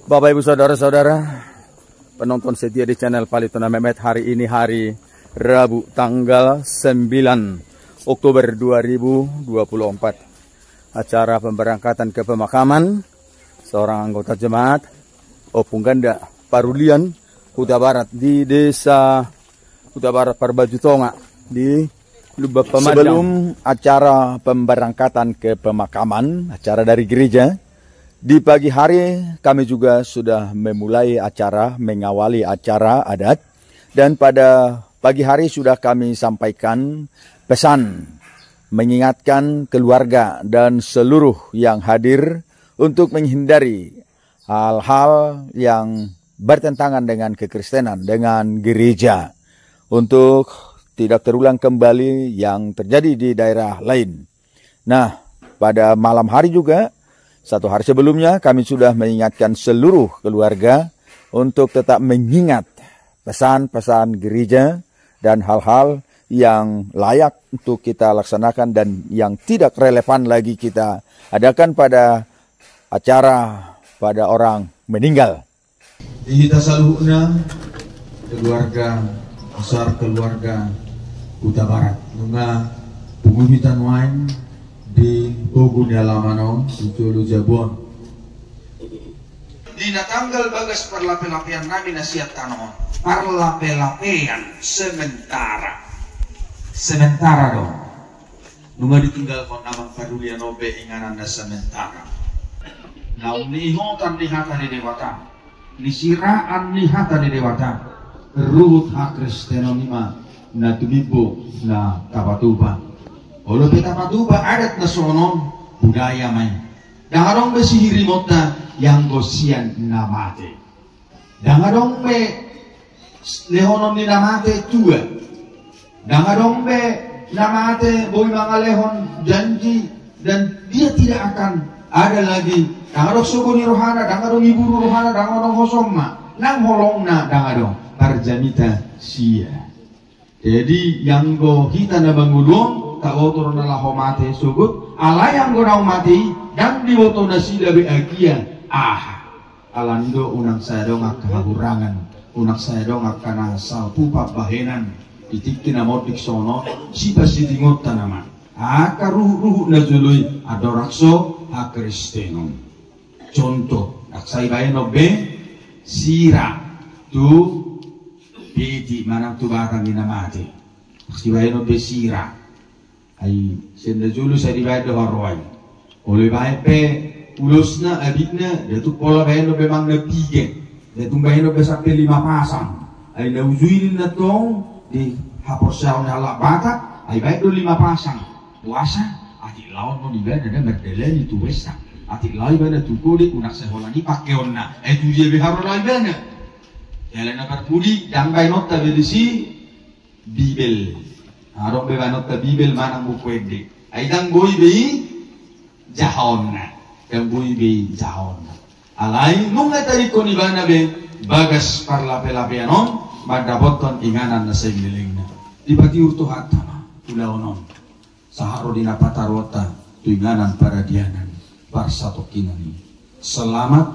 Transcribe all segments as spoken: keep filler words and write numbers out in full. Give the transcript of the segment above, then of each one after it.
Bapak, Ibu, Saudara-saudara, penonton setia di channel Palito na Memet, hari ini hari Rabu tanggal sembilan Oktober dua ribu dua puluh empat. Acara pemberangkatan ke pemakaman seorang anggota jemaat Ompung Ganda Parulian, Hutabarat, di desa Hutabarat Parbaju Tonga, di Lumban Pamandang. Sebelum acara pemberangkatan ke pemakaman, acara dari gereja, di pagi hari kami juga sudah memulai acara, mengawali acara adat. Dan pada pagi hari sudah kami sampaikan pesan, mengingatkan keluarga dan seluruh yang hadir untuk menghindari hal-hal yang bertentangan dengan kekristenan, dengan gereja, untuk tidak terulang kembali yang terjadi di daerah lain. Nah, pada malam hari juga, satu hari sebelumnya, kami sudah mengingatkan seluruh keluarga untuk tetap mengingat pesan-pesan gereja dan hal-hal yang layak untuk kita laksanakan dan yang tidak relevan lagi kita adakan pada acara pada orang meninggal. Di hita saluhutna, keluarga besar, keluarga Hutabarat, nunga pungu hita nuaeng di pogu ni alaman on, di jolo jabu on. Di na tanggal bagas parlape-lapean nami na sian tano on. Parlape-lapean sementara. Sementara do. Nunga ditinggalhon Amang Parulian on be inganan na sementara. Naung niihutan ni hata ni Debata, nisiraan ni hata ni Debata, ruhut hakristenon i ma na tumimbo, na tapatupa. Olo pe tapatupa adat na songon on, budaya ma i. Ndang adong be sihirimonta ianggo sian na mate. Ndang adong be lehonon ni na mate tua. Ndang adong be na mate boi mangalehon janji dan dia tidak akan ada lagi. Ndang adong sogo ni rohana, ndang adong iburu rohana, ndang adong hosomna, nang holongna ndang adong. Parjamita sia. Jadi, ianggo hita na mangolu on, taboto do na laho mate sogot, alai anggo naung mate i, ndang diboto nasida be agia aha. Alani do unang sai adong angka hahurangan, unang sai adong angka na salpu pambahenan, di tingki na monding songon on, sipasitingonta nama. Angka ruhut-ruhut na jolo i, andorang so hakristenon. Contoh, ndang sai bahenon be sira tu piti manang tu batang ni na mate. Ndang sai bahenon be sira. Ai sian na jolo sai dibahen do haroa i. Olo dibahen pe ulosna, abitna, ndang tung pola bahenon be manang na piga. Ndang tung bahenon be sampe lima pasang. Ai na uju i ninna tong di haporseaon ni halak Batak, ai bahen do lima pasang. Boasa? Atik laho on ibana na mardalani tu pesta. Atik laho ibana tu kode, unang sai holan i pakeonna. Ai tu dia be haroa ibana? Jala na parpudi, ndang bahenonta be disi Bibel. Adong be bahenonta Bibel manang Buku Ende. Ai ndang boi be i jahaonna. Ndang boi be i jahaonna. Alai nunga taringkon ibana be bagas parlape-lapean on mandapothon inganan na salelenglelengna. Dipatiur Tuhanta ma ulaon on. Sahat ro di na pataruonta tu inganan paradianan parsatongkinan i. Selamat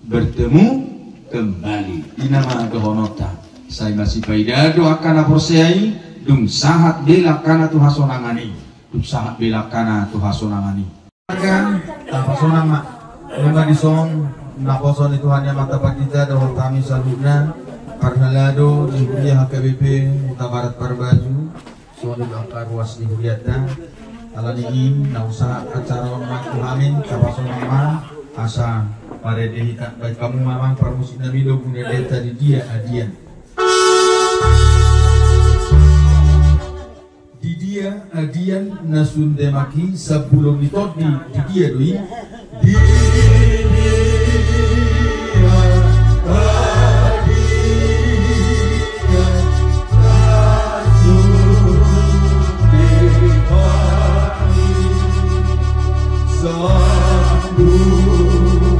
bertemu kembali. I nama dohononta. Sai masipaidaan do angka na porsea i, dung sahat be langkana tu hasonangan i. Dung sahat be langkana tu hasonangan i. Angka, tapasonang ma. Nunga dison naposo ni Tuhan i ma tu hita dohot hami saluhutna. Parhalado ni huria H K B P Hutabarat Parbaju. Songon i do angka ruas ni hurianta. Alani i na usaha acara on ma tu hami, tapasonang ma asa marende hita. Baen hamu ma amang parmusik nami, lagu ni adatta Di Dia Adian. Di dia adian na sun demak i, sabulon ni tondi di dia do i. Di dia adian na sun demak i, sabulon ni tondi.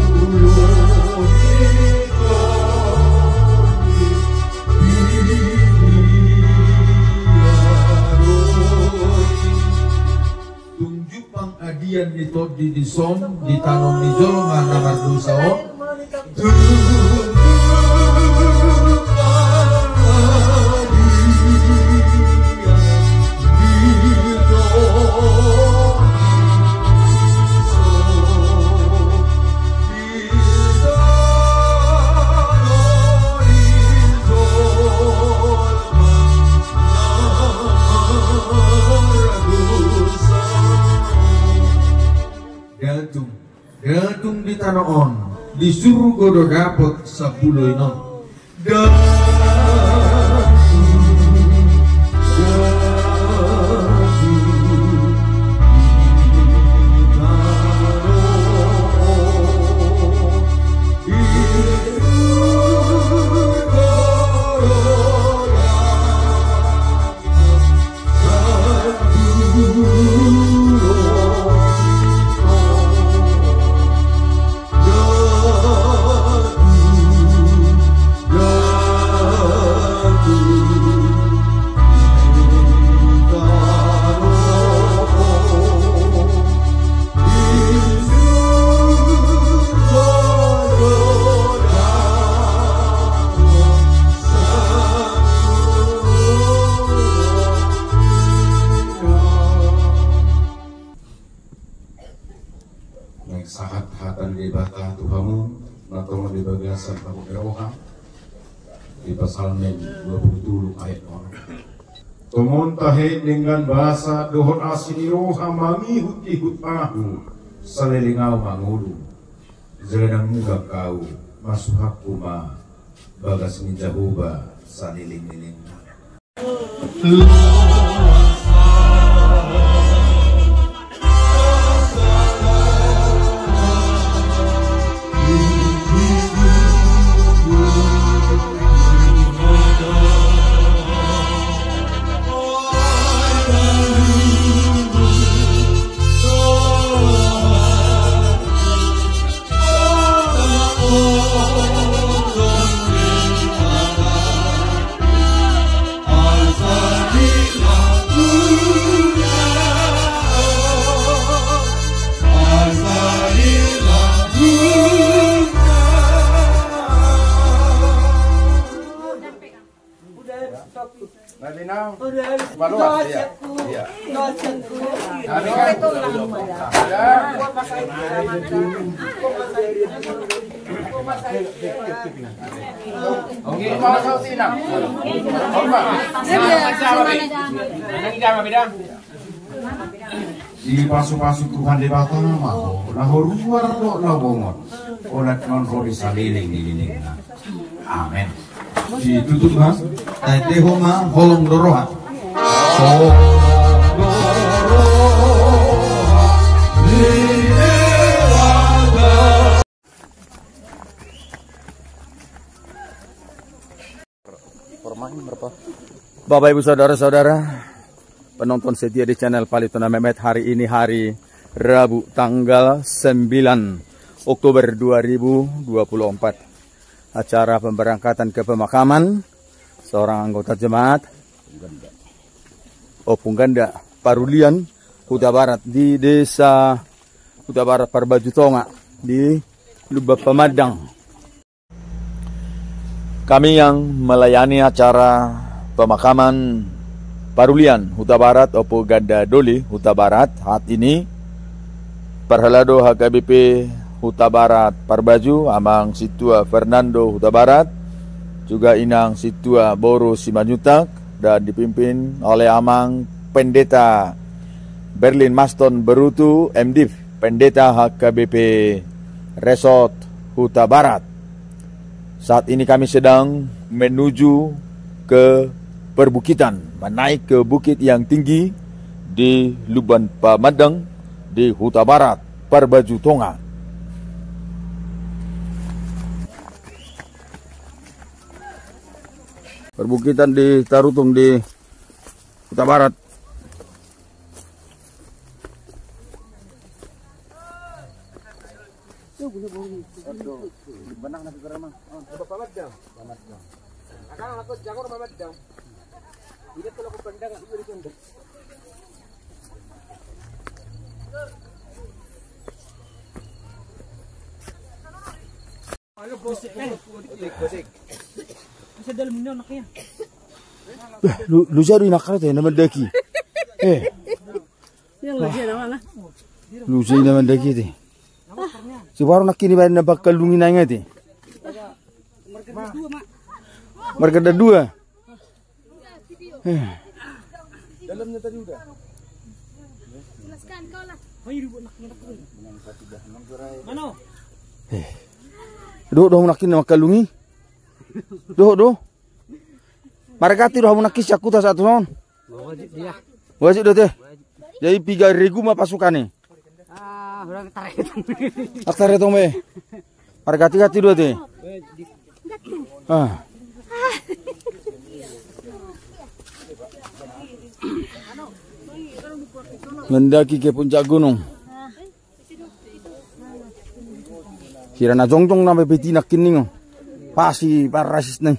Dung jumpang adian ni tondi dison di tano ni jolma na mardosa on. Gantung, gantung di tano on, di surgo do dapot sapuluh i non. Gantung, gantung. Naeng sahat hata ni Debata tu hamu, na tongon di bagasan hamu ni roha, di Psalmen dua puluh tolu ayat onom. Tongon tahe denggan basa dohot asi ni roha mangihut-ihut ahu, saleleng ahu mangolu. Jala ndang mudah ahu, masuhakku ma bagas ni Jahowa saleleng-lelengna. Udah habis kopi. Udah habis. Baru, iya. Iya. Oke, mau tahu sini, nah. Oke. Ini sama, Bi. Ini sama, Bi, dah. Dipasu-pasu Tuhan Debata ma ho, na ho ruar dohot na ho bongot, olat non ro di saleleng ni lelengna. Amen. Ditutup ma, taendehon ma holong ni roha. Holong ni roha ni Debata. Bapak, Ibu, Saudara-saudara, penonton setia di channel Pali Tuna Memet, hari ini hari Rabu tanggal sembilan Oktober dua ribu dua puluh empat. Acara pemberangkatan ke pemakaman seorang anggota jemaat, Ompung Ganda Parulian, Hutabarat, di Desa Hutabarat Parbaju Tonga, di Lumban Pamandang. Kami yang melayani acara pemakaman Parulian Hutabarat, Ompung Ganda Doli Hutabarat, saat ini, parhalado H K B P Hutabarat Parbaju, Amang Sintua Fernando Hutabarat, juga Inang Sintua Boru Simanjuntak, dan dipimpin oleh Amang Pendeta Berlin Maston Berutu, M Div, Pendeta H K B P Resort Hutabarat. Saat ini kami sedang menuju ke perbukitan, menaik ke bukit yang tinggi di Lumban Pamandang, di Hutabarat Parbaju Tonga. Perbukitan di Tarutung di Hutabarat. Lu, lu jadi nak kata na mandaki. Eh. Yang lagi na mana? Lu jadi na mandaki te. Si baru nak ini badan na bakal lungi nanya te. Marga dua. Eh. Dalamnya tadi udah. Jelaskan kau lah. Eh. Dohot do hamu nangkin na mangkalungi. Dohot do. Margati do hamu nangkin sian huta saat on. Wajib do te. Jadi piga regu ma pasukan i. Ah, orang tarik. Aktar itu me. Margati-gati do te. Ah. Mendaki ke puncak gunung. Hira na jongjong na bebeti nangkin ningo. Pasi parasis nai.